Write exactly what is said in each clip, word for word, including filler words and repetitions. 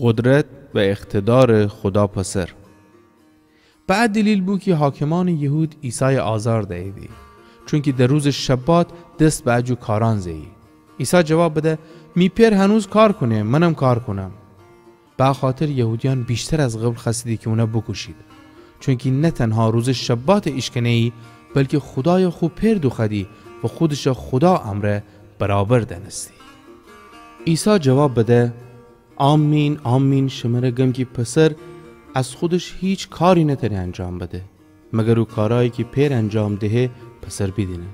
قدرت و اقتدارٚ خودا پسر. به ا دلیل بو کی حاکمأنٚ یهود عیسایَ آزار دییدی، چونکی در روزٚ شبات دس به ا جو کارأن زه‌یی. عیسی جواب بده: می پئر هنوز کار کونه، منم کار کونم. به ا خاطر یهودیأن ویشتر از قبل خوأستیدی کی اونَ بوکوشید، چونکی نه تنها روزٚ شباتَ ایشکنه‌یی، بلکی خودایَ خو پئر دوخوأدی و خودشَ خودا امرأ برابر دأنستی. عیسی جواب بده: آمین، آمین، شمره گم کی پسر از خودش هیچ کاری نتأنه انجام بده، مگر او کارأیی کی پئر انجام دهه، پسر بیدینه.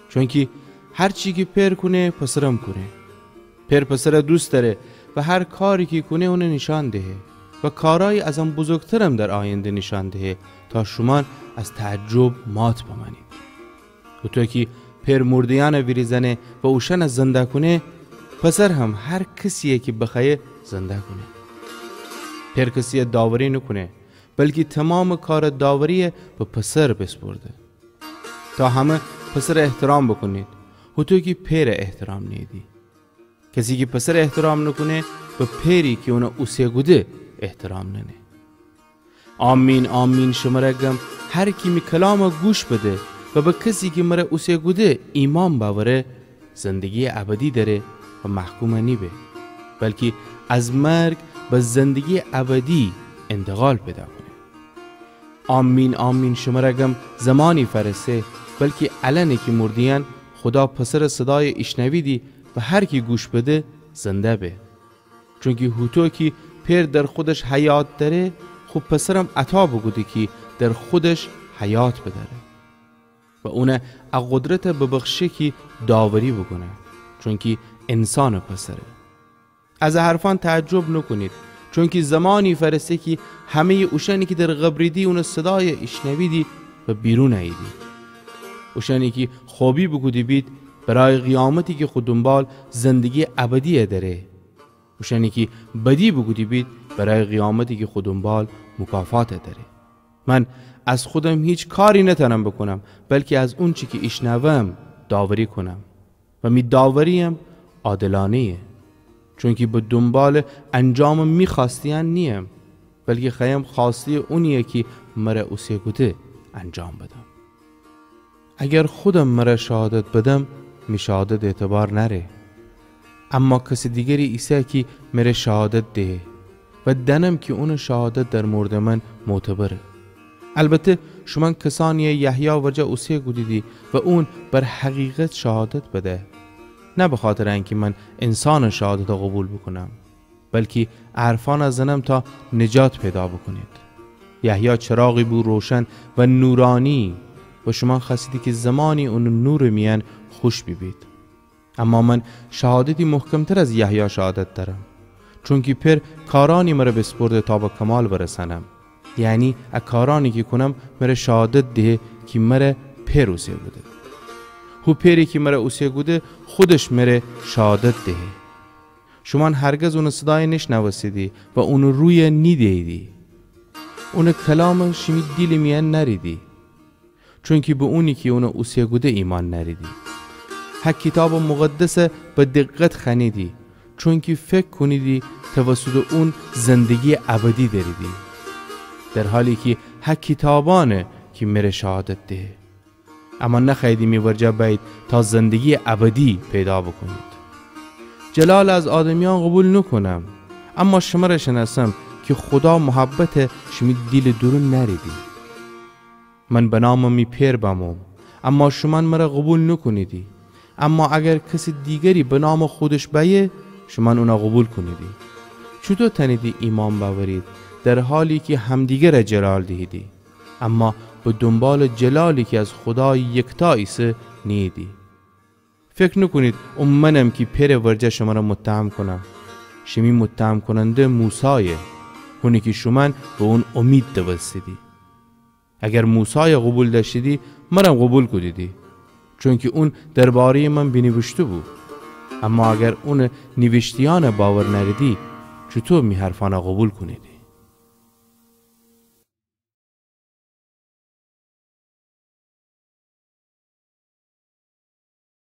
چونکی هر چی کی پئر کونه، پسرم کونه. پئر پسرَ دوست دأره و هر کاری کی کونه، اونَ نیشأن دهه و کارأیی از ان بزرگترم در آینده نیشأن دهه، تا شومأن از تعجب مات بمأنید. هوطو کی پئر مرده‌یأنَ ویریزأنه و اوشأنَ زنده کونه، پسر هم هر کسیَ کی بخوأیه زنده کونه. پئر کسیَ داوری نوکونه، بلکی تومامٚ کارٚ داوریَ به پسر بیسپرده، تا همه پسرَ احترام بوکونید، هوطو کی پئرَ احترام نیییدی. کسی کی پسرَ احترام نوکونه، به پئری کی اونَ اوسه کوده احترام نأنه. آمین، آمین، شمره گم، هر کی می کلامَ گوش بده و به کسی کی مره اوسه کوده ایمأن بأوره، زندگییٚ ابدی دأره و محکوم نیبه، بلکی از مرگ به زندگییٚ ابدی انتقال پیدا کونه. آمین، آمین، شمره گم، زمانی فأرسه، بلکی الأنه کی مرده‌یأن خودا پسرٚ صدایَ ایشنویدی و هر کی گوش بده، زنده به. چونکی هوطو کی پئر در خودش حیات دأره، خو پسرم عطا بوکوده کی در خودش حیات بدأره و اونَ ا قدرتَ ببخشه کی داوری بوکونه، چونکی انسانٚ پسره. از ا حرفأن تعجب نوکونید، چونکی زمانی فأرسه کی همه‌یٚ اوشأنی کی در قبریدی، اونٚ صدایَ ایشنویدی و بیرون اییدی. اوشأنی کی خوبی بوکوده بید، برای قیامتی کی خو دونبال زندگییٚ ابدییَ دأره. اوشأنی کی بدی بوکوده بید، برای قیامتی کی خو دونبال مکافاتَ دأره. من از خودم هیچ کاری نتأنم بوکونم، بلکی از اونچی کی ایشنوم داوری کونم و می داورییم عادلأنه‌یه، چونکی به دونبالٚ انجامٚ می خوأسته‌یأن نییم، بلکی خوأیم خوأسته‌یٚ اونیی کی مره اوسه کوده انجام بدم. اگر خودم مره شهادت بدم، می شهادت اعتبار نأره. اما کسٚ دیگری ایسه کی مره شهادت دهه و دأنم کی اونٚ شهادت در موردٚ من معتبره. البته شومأن کسأنیی یحیی ورجه اوسه کودیدی و اون بر حقیقت شهادت بده. نه بخاطرٚ انکی من انسانٚ شهادتَ قوبیل بوکونم، بلکی ا حرفأنَ زنم تا نجات پیدا بوکونید. یحیی چراغی بو روشن و نورأنی و شومأن خوأستیدی کی زمانی اونٚ نورٚ میأن خوش بیبید. اما من شهادتی محکمتر از یحیی شهادت دأرم، چونکی پئر کارأنی مره بیسپرده تا به کمال برسأنم. یعنی ا کارأنی کی کونم مره شهادت دهه کی مره پئر اوسه کوده. هو پئری کی مره اوسه کوده خودش مره شهادت دهه. شومأن هرگز اونٚ صدایَ نیشنوستیدی و اونٚ رویَ نیده‌ییدی. اونٚ کلامَ شیمی دیلٚ میأن نأریدی، چونکی به اونی کی اونَ اوسه کوده ایمأن نأریدی. هه کیتابٚ مقدسَ به دقت خوأنیدی، چونکی فکر کونیدی توسطٚ اون زندگییٚ ابدی دأریدی، در حالی کی هه کیتابأنه کی مره شهادت دهه. اما نخوأییدی می ورجه بأیید تا زندگییٚ ابدی پیدا بوکونید. جلالَ از آدمیأن قوبیل نوکونم، اما شمره شنأسم کی خودا محبتَ شیمی دیلٚ دورون نأریدی. من به نامٚ می پئر بموم، اما شومأن مره قوبیل نوکونیدی. اما اگر کسٚ دیگری به نامٚ خودش بأیه، شومأن اونَ قوبیل کونیدی. چوطو تأنیدی ایمأن بأورید، در حالی کی همدیگرَ جلال دیهیدی، اما به دونبالٚ جلالی کی از خودایٚ یکتا ایسه نیییدی؟ فکر نوکونید او منم کی پئرٚ ورجه شمره متهم کونم. شیمی متهم‌کوننده موسایه، هونی کی شومأن به اون امید دوستیدی. اگر موسایَ قوبیل دأشتیدی، مرم قوبیل کودیدی، چونکی اون درباره‌یٚ من بینیویشته بو. اما اگر اونٚ نیویشته‌یأنَ باور نأریدی، چوطو می حرفأنَ قوبیل کونید؟